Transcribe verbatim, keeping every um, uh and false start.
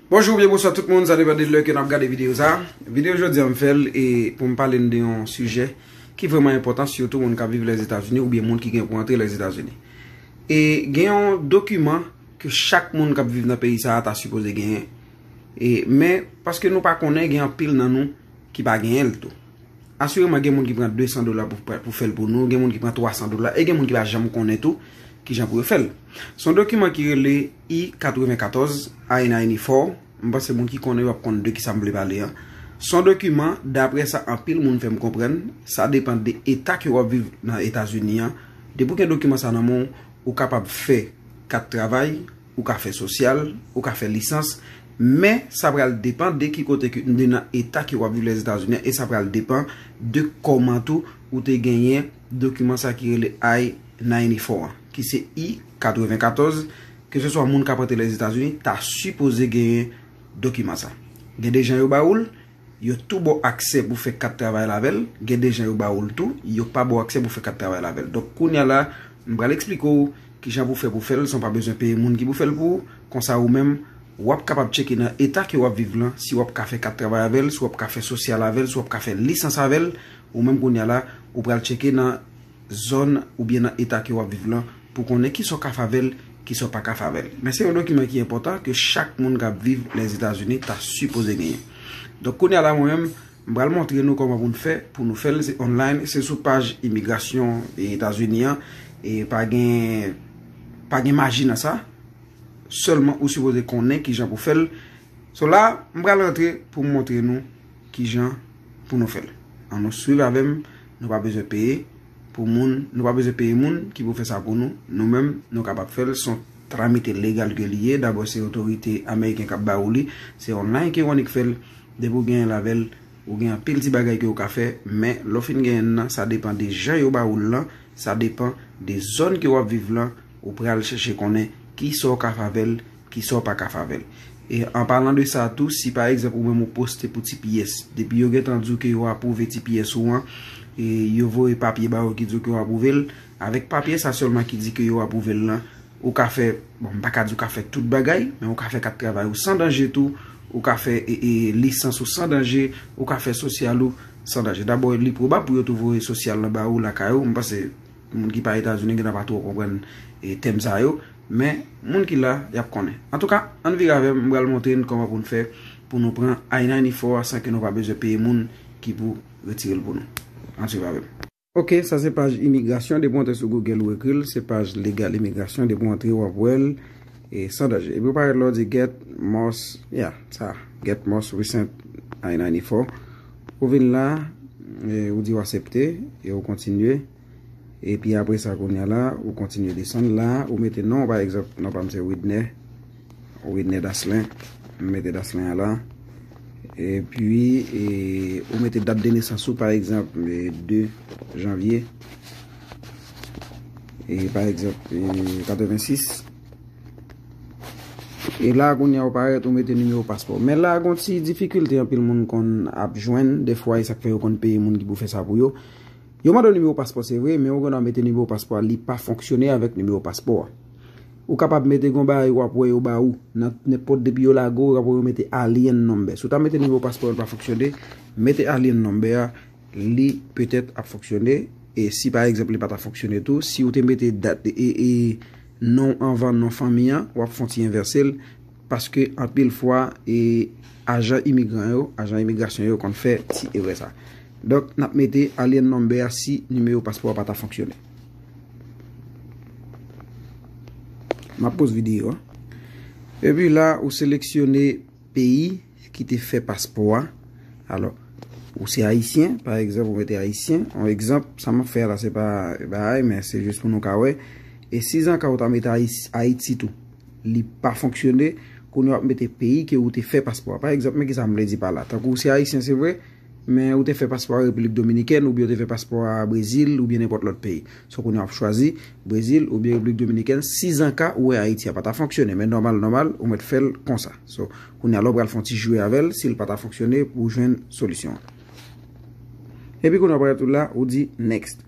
Bonjou oubyen bonswa tout moun, sa depann de lè ke n ap gade videyo sa. Videyo jodi a m fè l e pou m pale n de yon sijè ki vrèman enpòtan, sitou moun k ap viv Lèzetazini oubyen moun ki gen pou antre Lèzetazini. E gen yon dokiman ke chak moun k ap viv nan peyi sa a ta sipoze genyen. E, men, paske nou pa konnen, gen anpil nan nou ki pa genyen l tou. Asireman, gen moun ki pran de san dola pou, pou fè l pou nou, gen moun ki pran twa san dola, e gen moun ki pa janm konnen tou kijan pou yo fè l. Se yon dokiman ki rele I katrevenkatòz, I ninety-four. M panse moun ki konnen yo ap konn de kisa m vle pale an. Se yon dokiman, daprè sa anpil moun fè m konprann, sa depann de eta ke w ap viv nan Etazini an. Depi w gen dokiman sa nan men w, ou kapab fè kat travay, ou ka fè sosyal, ou ka fè lisans, men sa pral depann de ki kote ke, de nan eta ke w ap viv Lèzetazini an, e sa pral depann de kòman tou ou te genyen dokiman sa ki rele I ninety-four an, ki se I katrevenkatòz, keseswa moun k ap antre Lèzetazini, ta sipoze genyen dokiman sa. Gen de jan yo ba ou l, yo tou ba w aksè pou fè kat travay la avè l, gen de jan yo ba ou l tou, yo pa ba w aksè pou fè kat travay la avè l. Donk, kounye a la, m pral eksplike w kijan pou fè pou fè l, san w pa bezwen peye moun ki pou fè l pou ou. Konsa ou menm, w ap kapab tcheke nan eta ke w ap viv lan, si w ap ka fè kat travay avè l, si w ap ka fè sosyal avè l, si w ap ka fè lisans avè l, ou menm kounye a la, ou pral tcheke nan zòn oubyen nan eta ke w ap viv lan pou konnen kisa w ka fè avè l, kisa w pa ka fè avè l. Men se yon dokiman ki enpòtan ke chak moun k ap viv Lèzetazini ta sipoze genyen. Donk, kounye a la, mwen menm, m pral montre nou kòman pou n fè, pou nou fè l, se online, se sou paj imigrasyon Etazini an, e pa gen, pa gen maji nan sa, sèlman ou sipoze konnen kijan pou fè l. So la, m pral rantre pou m montre nou kijan pou nou fè l. Ann nou swiv avè m, nou pa bezwen peye pou moun, nou pa bezwen peye moun ki pou fè sa pou nou. Nou menm, nou kapab fè l, se yon tramite legal ke li ye. Dabò, se otorite ameriken k ap ba ou li, se online ke w annik fè l. Depi w genyen l avè l, ou gen anpil ti bagay ke w ka fè, men lè w fin genyen l nan, sa depann de jan yo ba ou l lan, sa depann de zòn ke w ap viv lan, ou pral chèche konnen kisa w ka fè avè l, kisa w pa ka fè avè l. E an palan de sa tou, si pa egzanp ou menm ou poste pou T P S, depi yo gentan di w ke yo apwouve T P S ou an, e yo voye papye ba ou ki di w ke yo apwouve l, avèk papye sa sèlman ki di ke yo apwouve l lan, ou ka fè, bon, m pa ka di w ka fè tout bagay, men ou ka fè kat travay ou san danje tou, ou ka fè e, e, lisans ou san danje, ou ka fè sosyal ou san danje. Dabò, li pwobab pou yo tou voye sosyal lan ba ou lakay ou, m panse moun ki pa Etazini gentan pa twò konprann, e, tèm sa yo, men moun ki la, y ap konnen. Antouka, ann vire avè m, m pral montre n kòman pou n fè pou nou pran I ninety-four a san ke nou pa bezwen peye moun ki pou retire l pou nou. Ann swiv avè m. Ok, sa se paj imigrasyon, depi w antre sou Google ou ekri l, se paj legal imigrasyon, depi w antre w ap wè l, e san danje. Epi w parèt la w di get most, yeah, sa, get most recent I ninety-four. Ou vin la, e ou di w aksepte, e ou kontinye. Epi apre sa, kounye a la, ou kontinye desann la, ou mete non, pa egzanp, non pa m se Widner, Widner Daslin, m mete Daslin an la. Epi, e, ou mete dat de nesans ou, pa egzanp, e, de janvye, e, pa egzanp, e, katrevensis. E la, kounye a, ou parèt, ou mete nimewo paspò. Men la, gon ti difikilte anpil moun konn ap jwenn, defwa, e sa k fè yo konn peye moun ki pou fè sa pou yo. Yo mande w nimewo paspò, se vre, men ou gen dwa mete nimewo paspò a, li pa fonksyone avèk nimewo paspò a. Ou kapab mete gon bagay w ap wè yo ba ou, nan nenpòt depi yo lage w, w ap wè yo mete alien number. Si w ta mete nimewo paspò a, li pa fonksyone, mete alien number a, li petèt ap fonksyone. E si pa egzanp li pa ta fonksyone tou, si ou te mete dat, e, e, non anvan non fanmi an, w ap fè yon ti envèse l, paske anpil fwa, e, ajan imigran yo, ajan imigrasyon yo konn fè ti erè sa. Donk, n ap mete alien number a si nimewo paspò a pa ta fonksyone. M ap poze videyo a. Epi la, ou seleksyone peyi ki te fè paspò a. Alò, ou se ayisyen, pa egzanp, ou mete ayisyen. Yon egzanp, sa m ap fè a la, se pa bagay, men se jis pou nou ka wè. E sizanka ou ta mete Ayis-, Ayiti tou, li pa fonksyone, kounye a w ap mete peyi ke ou te fè paspò a. Pa egzanp, men kisa m vle di pa la. Tankou ou se ayisyen, se vre, men ou te fè paspò a Repiblik Dominikèn, oubyen ou te fè paspò a Brezil, oubyen nenpòt lòt peyi. So, kounye a w ap chwazi Brezil oubyen Repiblik Dominikèn, sizanka ou wè Ayiti a pa ta fonksyone, men nòmal, nòmal, ou mèt fè l konsa. So, kounye a la, w pral fè yon ti jwe avè l, si l pa ta fonksyone, pou w jwenn solisyon an. Epi kounye a w pral tou la, ou di next.